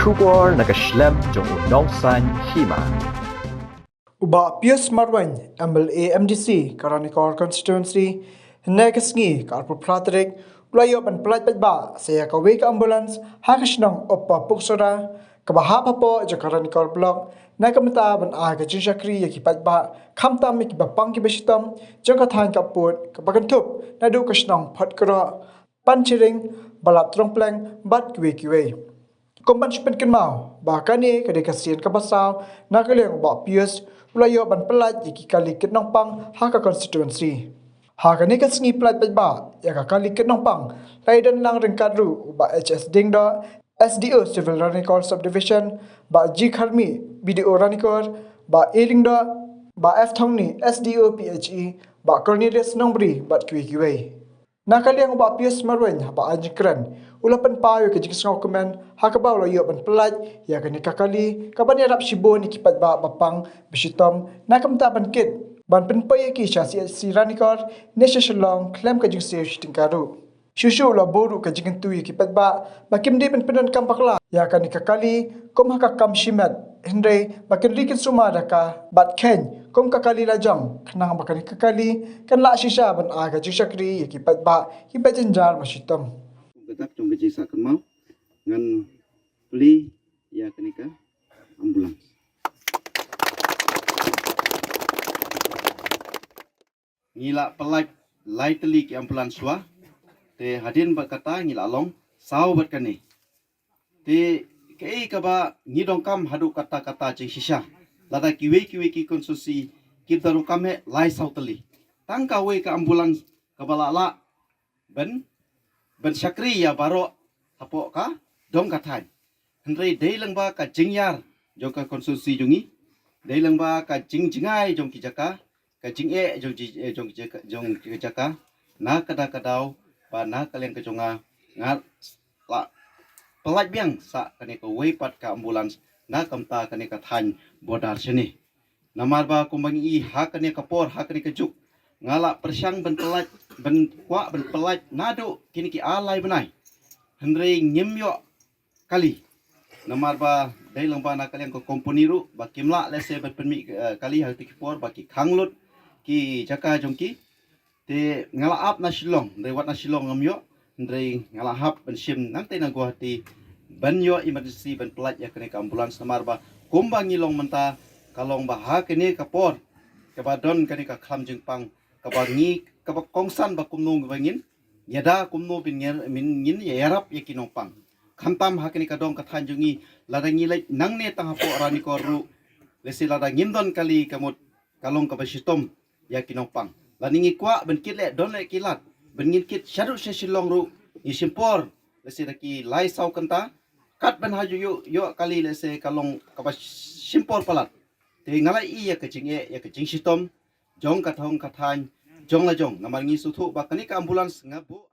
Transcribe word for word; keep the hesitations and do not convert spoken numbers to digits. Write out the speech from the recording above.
Khubor na ka shlem jong u nongsan hima. U Bah Pius Marwein, M L A M D C ka Ranikor Constituency, hynne ka sngi ka arphew phra tarik, u la ïoh ban pyllait paidbah sa ïa kawei ka ambulance ha ka shnong Upper Puksora, kaba hap hapoh jong ka Ranikor Block, na ka bynta ban ai ka jingshakri ïa ki paidbah, khamtam ïa kiba pang kiba shitom jong ka thaiñ Kapud, kaba kynthup naduh ka shnong Photkroh, Panchiring, Balat Trongpleng, bad kiwei kiwei. Kum ban shu pynkynmaw ba kane ka dei ka sien kaba saw na ka liang u Bah Pius u la ïoh ban pyllait ïa ki kali kit nongpang ha ka constituency. Ha kane ka sngi pyllait paidbah ïa ka kali kit nongpang, la ïadon lang ryngkat ruh u Bah H S Diengdoh, S D O Civil Ranikor Subdivision, Bah G Kharmih, B D O Ranikor, Bah A Lyngdoh, Bah F Thongni, S D O P H E, Bah Cornelius Nongbri, bad kiwei kiwei. Na ka liang u Bah Pius Marwein, haba ai jingkren, u la pynpaw ïa ka jingsngewkmen ha kaba u la ïoh ban pyllait ïa kane ka kali, kaban ïarap shibun ïa ki paidbah ba pang ba shitom, na ka bynta ban kit, ban pynpoi ïa ki sha C H C Ranikor ne sha Shillong khlem ka jingsiew shi tyngka ruh. Shuh shuh u la buh ruh ka jingkyntu ïa ki paidbah ba kim dei ban pyndonkam bakla ïa kane ka kali kum ha ka kam shimet, hynrei ba kin ri kin sumar da ka, bad kheiñ kum ka kali lajong, khnang ba kane ka kali kan lah shisha ban ai ka jingshakri ïa ki paidbah kiba jynjar ba shitom. Ka dak jong ka jingsah kynmaw, ngan plie ïa kane ka ambulance. Ngi la pyllait lai tylli ki ambulance shuwa, te hadien bad kata ngi la long saw bad kane. Te kaei kaba ngi donkam haduh katta katta jingshisha, lada kiwei kiwei ki constituency ki da ruh kam heh lai saw tylli. Tang kawei ka ambulance kaba la lah ban, ban shakri ïa baroh hapoh ka dong ka thaiñ. Hynrei dei lyngba ka jingïar jong ka constituency jong ngi, dei lyngba ka jingjngai jong ki jaka, ka jingeh jong ki, eh, jong ki jaka, jong ki jaka, na ka da ka daw, ba na ka liang ka jong nga, nga la pyllait biang sa kane kawei pat ka ambulance na ka bynta kane ka thaiñ border shane. Namar ba kumba ngi i ha kane ka por, ha kane ka juk, nga la pyrshang ban pyllait, ban kwah ban pyllait naduh kine ki ar lai bnai, hynrei ngim ïoh kali. Namar ba dei lyngba na ka liang ka company ruh ba kim lah lehse ban pynmih, eh, kali ha kito ki por, ba ki khang lut ki jaka jong ki. Te nga la ap na Shillong, hynrei wat na Shillong ngam ïoh, hynrei nga la hap ban shim nangtei na Guwahati ban ïoh emergency ban pyllait ïa kane ka ambulance. Namar ba kumba ngi long mynta, ka long ba ha kane ka por kaba don kane ka khlam jingpang, kaba ngi, kaba kongsan ba kumno ba ngin ïada, kumno ba ngin, ngin ïarap ïa ki nongpang. Khamtam ha kane ka dong ka thaiñ jong ngi, lada ngi leit nangne tang hapoh Ranikor ruh, lehse lada ngim don kali, ka mut ka long kaba shitom ïa ki nongpang. Lane ngi kwah ban kit leh, don leh ki lad ban ngin kit shaduh sha Shillong ruh, ngi shim por lehse da ki lai saw kynta, kat ban ha ju ïoh, ïoh kali lehse ka long kaba shim por palat. Te nga la i ïa ka jingeh, ïa ka jingshitom jong ka thong ka thaiñ jong la jong. Namar ngi sngewthuh ba kane ka ambulance nga buh